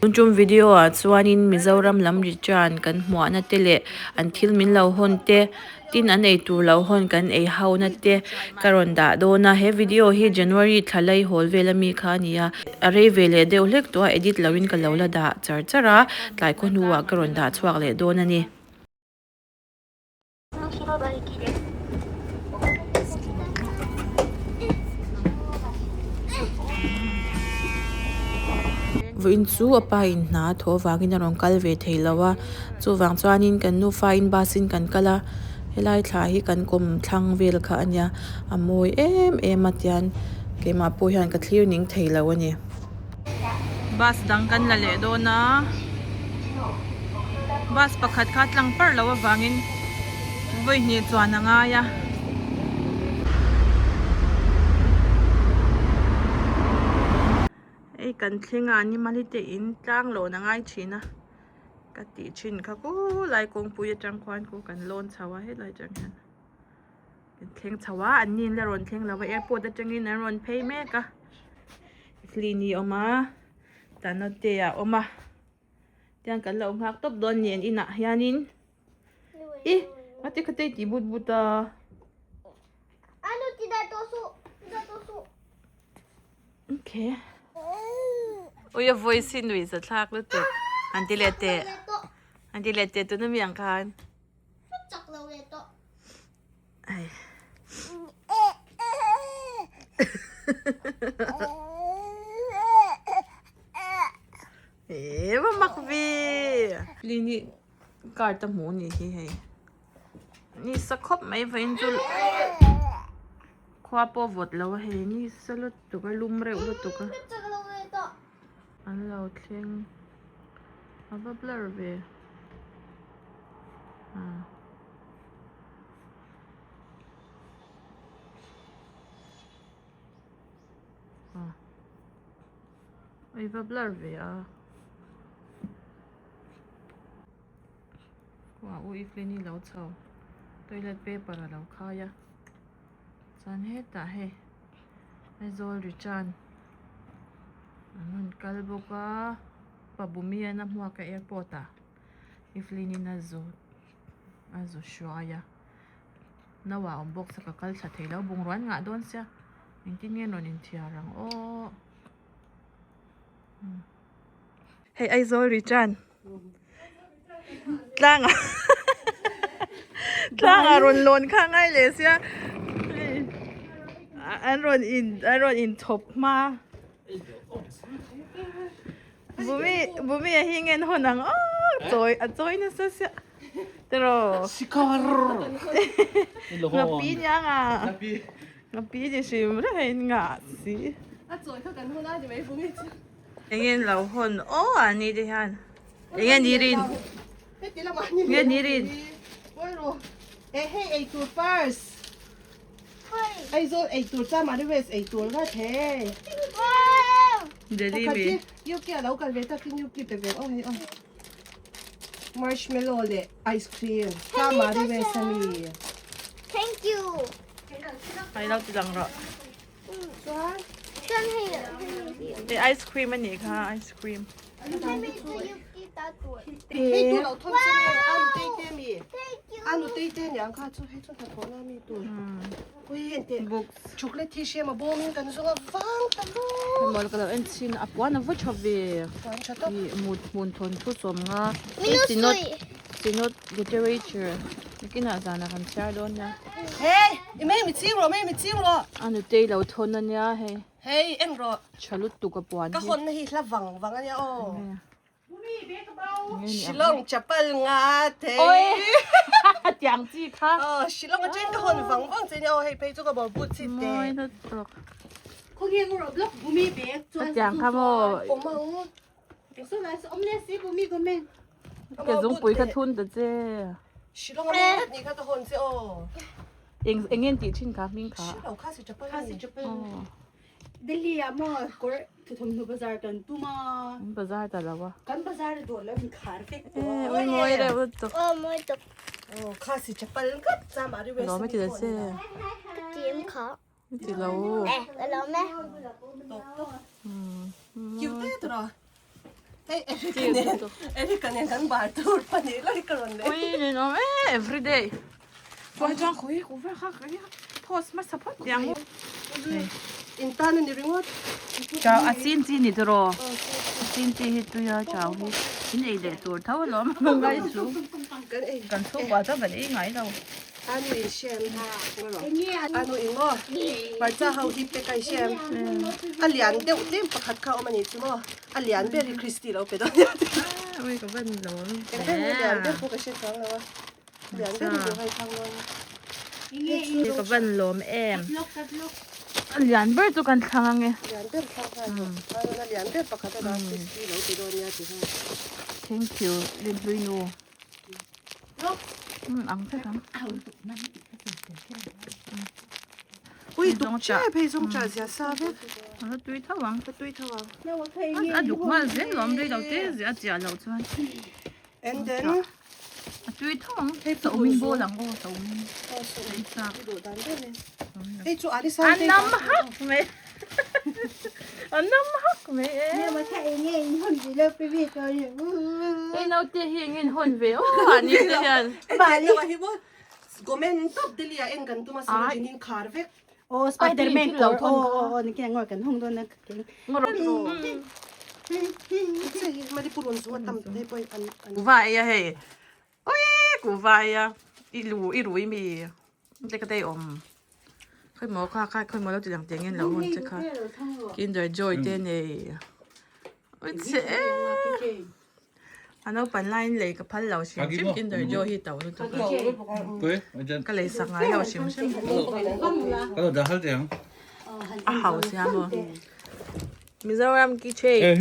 Tun tum video ah chuanin Mizoram lam return kan hmuahna te leh an thil min lo hawn te tin an eitur lo hawn kan ei ho na te ka rawn dah dawn a he video hi January thla lai hawl vel ami kha a ni a a rei ve leh deuh hlek tawh a edit lo in ka lo la dah char char a tlai khaw hnuah ka rawn dah chhuak leh dawn a ni. Vawiin chu a pa in hna a thawh avangin a rawn kal ve thei lo a chuvang chuanin kan nufa in bus in kan kal a helai thla hi kan kawm thlang vel kha a nia a mawi em em a tian keimah pawh hian ka thlir ning thei lo a ni. Bus dang kan la leh dawn a bus pakhat kha tlang parh loh avangin vawi hnih chuan a ngai a. Hei kan thleng a animal hi te in tlang lawn a ngai thin a ka tih thin kha khulai kawngpui atang khuan khu kan lawn chho a helai atang hian. An thleng chho a an ni an la rawn thleng lo va airport atangin an rawn phei mek a Evelyn-i a awm a Tanote a awm a tiang kan lo nghak tawp dawn a ni an inah hianin ih ngati kha te i tih but but a. Okay ui a voice hi nuih zathlak lutuk an ti leh teh an ti leh teh tuna mi ang khan. Eva mak ve Lini card a hmuh anih hi hei ni sa khawp mai vawiin chu khua pawh vawt lo a hei ni sa lutuk a lum reuh lutuk a an lo thleng a va blur ve. I va blur ve a kua u Evelyn hi lo chho toilet paper a lo khai a chuan hetah hei Aizawl return an rawn kal bawk a pa Bumian a hmuak a airport ah. Evelyn in a zu a zu hruai a no ah a awm bawk se ka kal thla thei lo bungrua an ngah dawn sia engtin nge an rawn inthiar ang aw hei Aizawl return tlang ah tlang ah rawn lawn kha a ngai leh sia an rawn in an rawn inchhawp hma. Bumi Bumi a hi ngen hawn ang aw chawi a chawi nasa sia tiraw Sikar Ngapi nia nga Ngapi ni hrim reng a in ngah si A chawi kha kan hawn a ni mai Bumi chu Enge an lo hawn aw an ni te hian Enge ni rin Heti lamah ni Nge ni rin Pawi ru Eh hei eitur purse Aizawl eitur chuan mahni West eitur ngat hei. Delhi Pakhat mi. hi UK a lo kal ve takin UK pe ve aw hei aw. Marshmallow leh ice cream chuan mahni West a mi. Thank you. Ai lo ti lang rawh. Chuan Chuan hei hei. Hei ice cream a nih kha ice cream. Hei tu lo thawn che nge a nutei te mi a nutei te niang kha chu hei chu hnathawh na mi tur ui enteh chocolate hi hrem a bawm in kan zawng a vang ta lo Hei ka lo en chin a puan a va tha ve puan tha tawp ih mut hmun thawn thu sawm nga hei synod synod literature nakinah zanah kan chhiar dawn nia hei i mei mi ching rawh mei mi ching rawh a nutei lo thawn ania hei. Hei en rawh. Tha lutuk a puan hi. Ka hawnna hi hla vang vang ania aw. Shillong chapal nga thei. Oi tiang chi kha. Aw Shillong atangin ka hawn vang vang che nia aw hei phei chu ka bawr but chit te. Mawi lutuk. Khawnge ngu rawh block bumi bag chuan Tiang kha maw. Awm ang. Ke zungpui kha thun ta che. Shillong a meng vat ni kha ka hawn che aw. Eng eng nge tih thin kha hming kha. Shillong kha si chapal Kha si chapal. Delhi ah maw kawr thuthawmhnaw bazar kan tum a. Kan bazar ta lo a. Kan bazar a dawr lo in khar vek tawh a. Ui mawi reuh lutuk. Aw mawi tuk. Aw kha si chapal ngat cham a ri Lawm e ti ta che. Ka ti em kha. Ti lo. Eh, ka lawm e. Cute te tawh. Hei Erica nen Erica nen kan bar tur pahnih lai ka rawn leh. Ui nen awm e everyday. Chuan chuan khawi ku vel kha khawi post hmasa phawt tiang. In tan a ni ringawt. Chau a chin chi ni tiraw. A chin chi hi tuia chau hi in ei leh tur tho alawm ngai su. Kan ei. Kan chhungkua chuan kan ei ngai lo. Anu in shem anu in maw hmarcha ho hi pek a i shem a lian deuh tlem pakhat kha a awm a nih chu maw a lian ber hi Christy lo pe dawn nia ui ka van lo eng ber nge lian ber pawh ka hre chuang lo a lian ber hi duh hai thang dawn a ka van lawm em a lian ber chu kan thlang ange lian ber thlang nghal rawh a lian ber pakhat a dah Christy lo pe dawn nia ti ho thank you Rinhlui nu. Ang vek ang. Ui duk che phei zawng chah zia sa vek. A tui tho ang. A tui tho ang. A duk nghal zel lawm rei lo te zia a chiah loh chuan. And then a tui tho ang. Hei chu awmin bawl ang aw sawmin. Hei chu ali sa. A nam hak mai. A nam hak mai e. Hei naute hi eng in hawn ve aw ani te hian. Comment top te lia en kan tuma sarojinin khar vek. Oh Spiderman kawr aw aw aw nikin ngawr kan hung dawn a Kuva ei a hei Ui kuva ei a i lu i rui mi te ka tei awm khawi maw kha kha khawi maw lo ti lang tiang in lo hawn che kha kinder joy te nei ui che a naupang laiin lei ka phal lo hrim hrim kinder joy hi to lutuk a ka lei sak ngai lo hrim hrim a hausa maw Mizoram ki che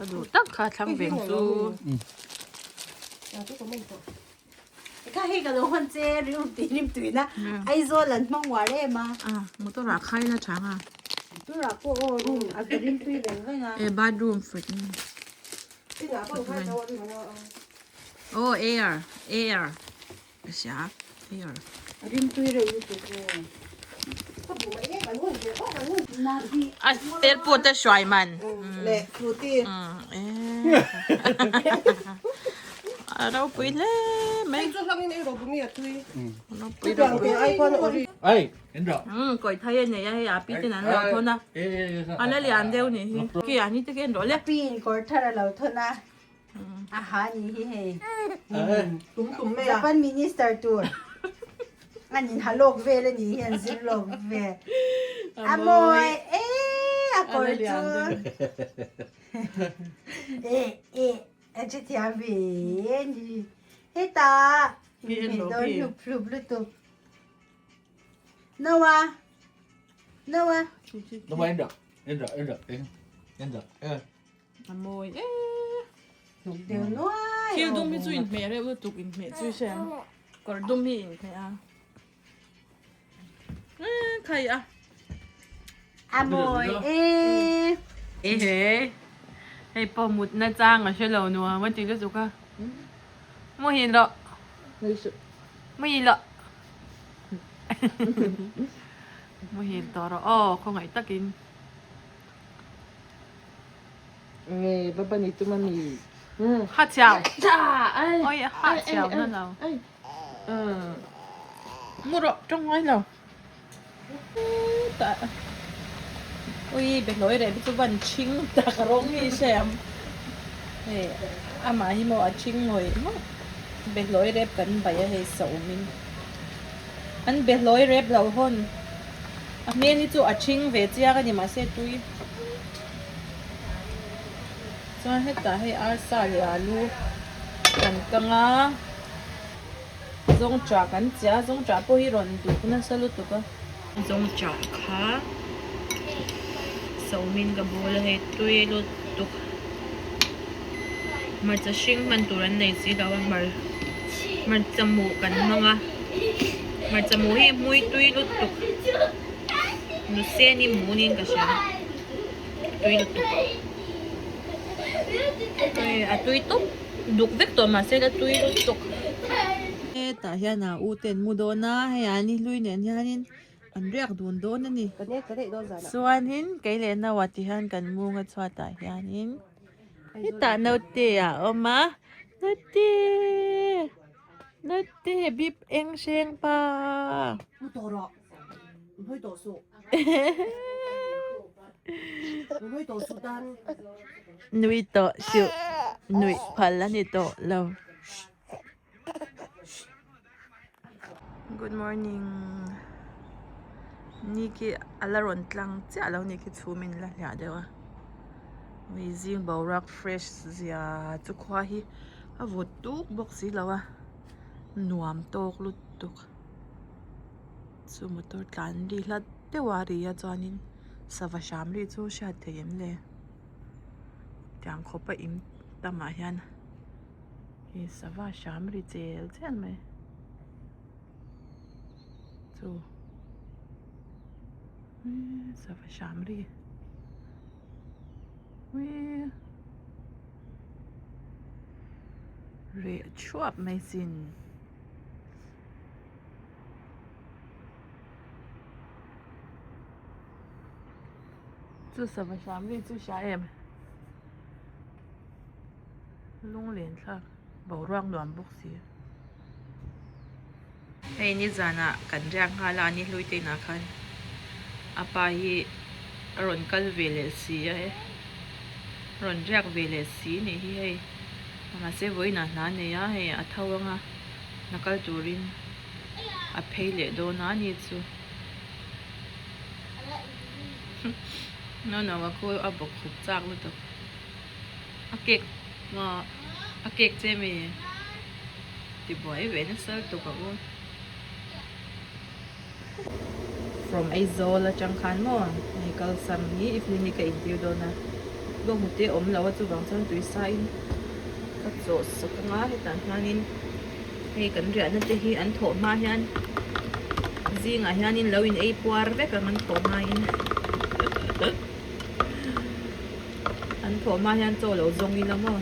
A duh tak kha thlang veng chu. Kha hei ka lo hawn che rim tui rim tui na Aizawl an hmang uar em a. A motor ah khai la chang a. Motor ah pawh aw room a rim tui veng veng a. E bathroom fridge. Oh air air. Ka hria air. Rim tui reuh lutuk aw. A airport a hruai man. Leh Frooti. A ropui hle mai. Hei chu hlangin ei rawh bumi a tui. Ropui ropui. Ai khuan a ori. Ai, en rawh. Kawi thai a nei a hei a pi ten an lo thawn a. A la lian deuh nih hi. Ki a ni te khi en rawh le. Pi in kawr thar a lo thawn a. Aha ni hi hei. Tum tum mai a. Japan minister tur. An in ha lawk vel a ni hi an zir lawk vel. A mawi e a kawr chu. E e a che thiam ve ni. Hetah inhmeh dawn hlup hlup lutuk. Noah Noah. Noah en rawh en rawh en rawh en rawh e. A mawi e. Hnuk deuh nuai. Thil dum hi chu inhmeh reuh lutuk inhmeh chu i hria ang. Kawr dum hi inhmeh a. Khai a. A mawi e. E he. Hei pawh mutna chang a hre lo nuam a ti lutuk a. Muhin rawh. Muhin rawh. Muhin tawh rawh aw khawngaih takin. Nge baba ni tum ami. Ha chiao. Oi ha chiao na lo. Mu rawh tawng ngai lo. Ta. Ui be hlawi reh chu van chhing tak rawng hi hre ang. Hei amah hi maw a chhing ngawih ngawih. Be hlawi rep kan bai a hei sawmin. An be hlawi rep lo hawn. A hmel hi chu a ṭhing ve chiang a ni mahse tui chuan hetah hei arsa leh alu kan kang a zawngṭah kan chiah a zawngṭah pawh hi rawn duk nasa lutuk a zawngṭah kha sawmin ka bul a hei tui lutuk hmarcha hring hman tur an nei si lo a hmar hmarcha muh kan hmang a hmarcha muh hi hmui tui lutuk nuseni mu niin ka hria tui lutuk hei a tui tawp duk vek tawh mahse la tui lutuk hetah hian a u te an mu dawn a hei an ni hlui nen hianin. An riak dun dawn a ni. Chuanin kei leh Noah ti hian kan mung a chhuatah hianin hetah naute a awm a, naute naute bip eng hreng pa. Nui tawh suh nuih phal a ni tawh lo. Good morning ni khi a la rawn tlang chiah lo ni khi chhum in la hliah deuh a mi zing boruak fresh zia chu khua hi a vawt tuk bawk si lo a nuam tawk lutuk chu motor tlan ri hlat deuh a ri a chuanin sava hram ri chu hriat theih em le tiang khawp a in tamah hian. Hei sava hram ri chel chel mai chu sava hram ri reh thuap mai sin. Chu sava hram ri chu hria em. Lunglen thlak boruak nuam bawk si. Hei nizanah kan riak nghal a ni hlui te inah khan a pa hi a rawn kal ve leh si a e rawn riak ve leh si nih hi hei mahse vawiinah hna a nei a hei a tho anga hna kal turin a phei leh dawn a ni chu no no a khu a bawk khup chak lutuk. A cake maw a cake che mi ti buai ve nasa lutuk a u. From Aizawl atang khan maw hei kalsam hi evening hi ka intir dawn a bawnghnute awm lo a chuvang chuan tui sa in ka chawh sak anga hetah hianin hei kan riahna te hi an thawh hma hian zingah hianin lo in ei puar vek ang an thawh hma in. An thawh hma hian chaw lo zawng ila maw?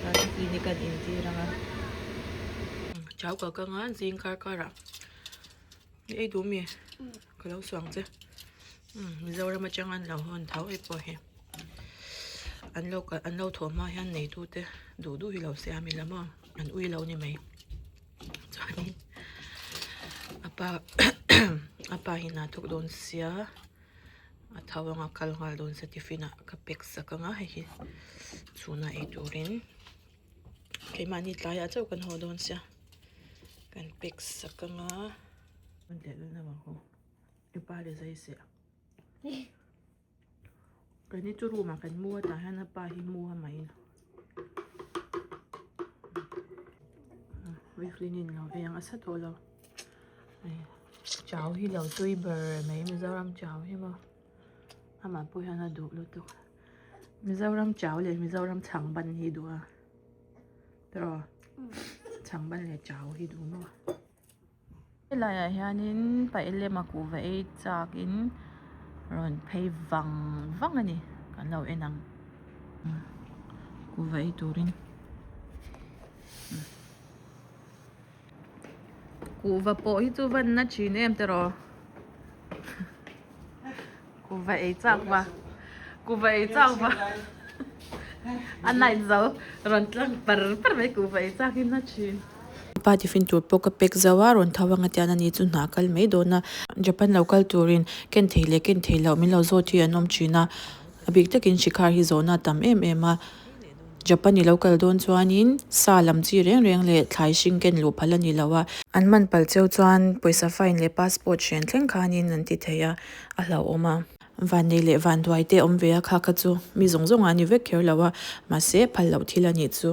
Tan clinic an intir ang a. Chau ka kang a zing kar karah i ei duh mi ka lo suang che Mizoram atang an lo hawn tho ei pawh hi an lo kal an lo thawh hma hian neitu te duh duh hi lo siam ila maw an ui lo ni mai chuanin a pa a pa hi hna thawk dawn sia. A tho anga kal nghal dawn se tiffin ah ka pack sak anga hei hi chhuna ei turin keimahni tlaiah chauh kan haw dawn sia kan pack sak anga keini chu room ah kan mu a tah hian a pa hi mu a mai weekly lo vei ang a sa tawh lo. Chau hi lo tui ber mai Mizoram chau hi maw amah pawh hian a duh lutuk Mizoram chau leh Mizoram chhang ban hi duh a tiraw chhang ban leh chau hi duh maw helaiah hianin pailema kuhva ei chakin rawn phei vang vang a ni kan lo en ang kuhva ei turin. Kuhva pawh hi chu van na thin em te rawh kuhva ei chak va kuhva ei chak va a night zo rawn tlang par par mai kuhva ei chak hi na thin. Pa tiffin tur pawh ka pack zo a rawn tho anga tian ani chu hna kal mai dawn a Japan lo kal turin ken thei leh ken thei loh min lo zawt hi an awm thin a a bik takin shikhar hi zawhna a tam em em a. Japan i lo kal dawn chuanin sa lam chi reng reng leh thlai hring ken luh phal a ni lo a. An man pal cheu chuan pawisa fine leh passport hren thleng khanin an ti thei a, a hlauhawm a. Vannei leh vanduai te awm ve a kha kha chu mi zawng zawng ah a ni vek kher lo a, mahse phal loh thil a nih chu.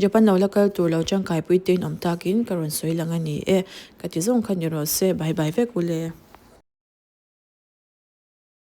Japan lo la kal tur lo tangkaipui te in awm takin ka rawn sawi lang a ni e, ka ti zawng kha ni rawh se, bye bye vek u le.